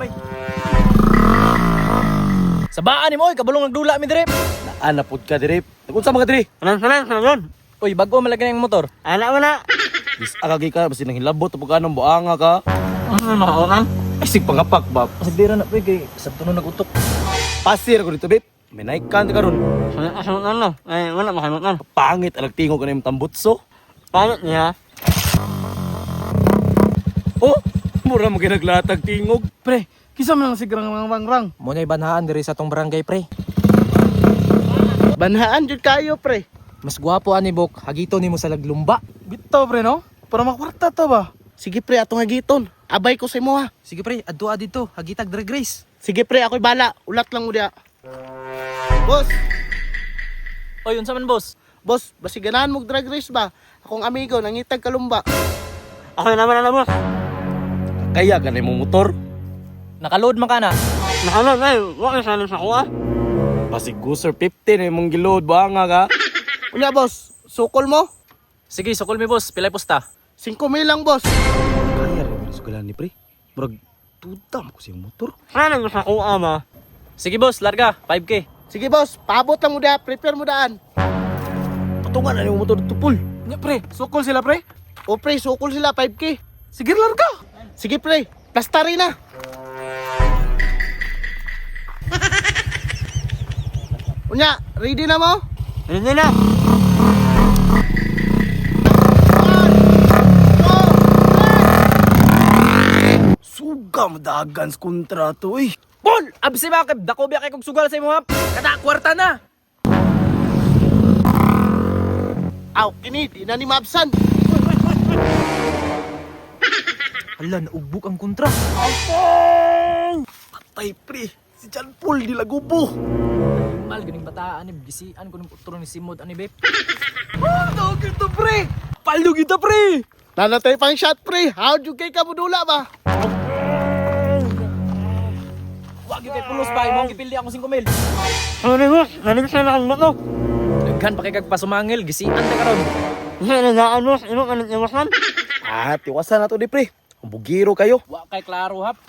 Bay. Sabaan nimo oy, kabulong nagdula mi dire. Naana pod ka dire. Nagunsa man ka dire? Anong sanan sa yun? Oy, bago man lagi na yung motor. Ala wala. Dis aga ka basi nang hilabot pag anong buanga ka. Ano makaokan? Ay sig pangapak ba. Kasi na pre kay sabto no nagutok. Pasir ko dito, babe. May naikan ta karon. Sunod sunod no. Ay wala makamutan. Pangit alag tingog ka na yung tambutso. Pangit niya. Oh, mura mo ginaglatag tingog. Pre, kisa man lang sigrang rang rang. Mo na'y banhaan diri sa tong barangay, pre. Banhaan jud kayo, pre. Mas gwapo ani bok, hagito nimo sa laglumba. Bitaw, pre, no? Para makwarta ta ba? Sige pre, atong hagiton. Abay ko sa imo ha. Sige pre, adto dito, hagitag drag race. Sige pre, ako'y bala. Ulat lang mo diya. Boss, Oy, unsa man, boss? boss, basi ganahan mo drag race ba? Akong amigo nangitag kalumba. Ako naman na boss. Kaya ka na imong motor. Nakaload man ka na. Nakalog ay wa sanan sa kuha. Basig Guser 50 na imong giload buanga ka. Unya boss, sukol mo? Sige, sukol mi boss, pilay posta. 5 mil lang, boss. Kaya rin mo sugalan ni pre. Murag tutam ko siyang motor. Sanan sa kuha ma. Sige boss, larga, 5K. Sige boss, paabot lang mo diya, prepare mo daan. Patungan na imong motor dito, Pul. Nya, pre, sukol sila, pre. O pre, sukol sila 5K. Sige, larga. Sige pre, plastari na. Unya, ready na mo? Hindi na. Suga mo dagan sa kontrato eh. Paul, absi ba kay dako biya kay kog sugal sa imo hap. Kada kwarta na. Aw, kini, di na ni maabsan. Hala, naugbok ang kontra. Patay pre, si John Paul di lagubo. Mal ganing bataan ni gisian ko ning utro ni Simod ani babe. Tawag ito, pre. Paldo kita, pre. Nanatay pang shot pre, how jud kay ka mudula ba? Wag gyud kay pulos ba imong gipildi akong 5 mil. Sorry boss, nalig sa akong moto. Daghan pa kay kag pasumangil, gisian ta karon. Hindi na daan boss, imo ka nag-iwasan. Ah, tiwasan na to di pre. Ang bugiro kayo. Wa kay klaro hap.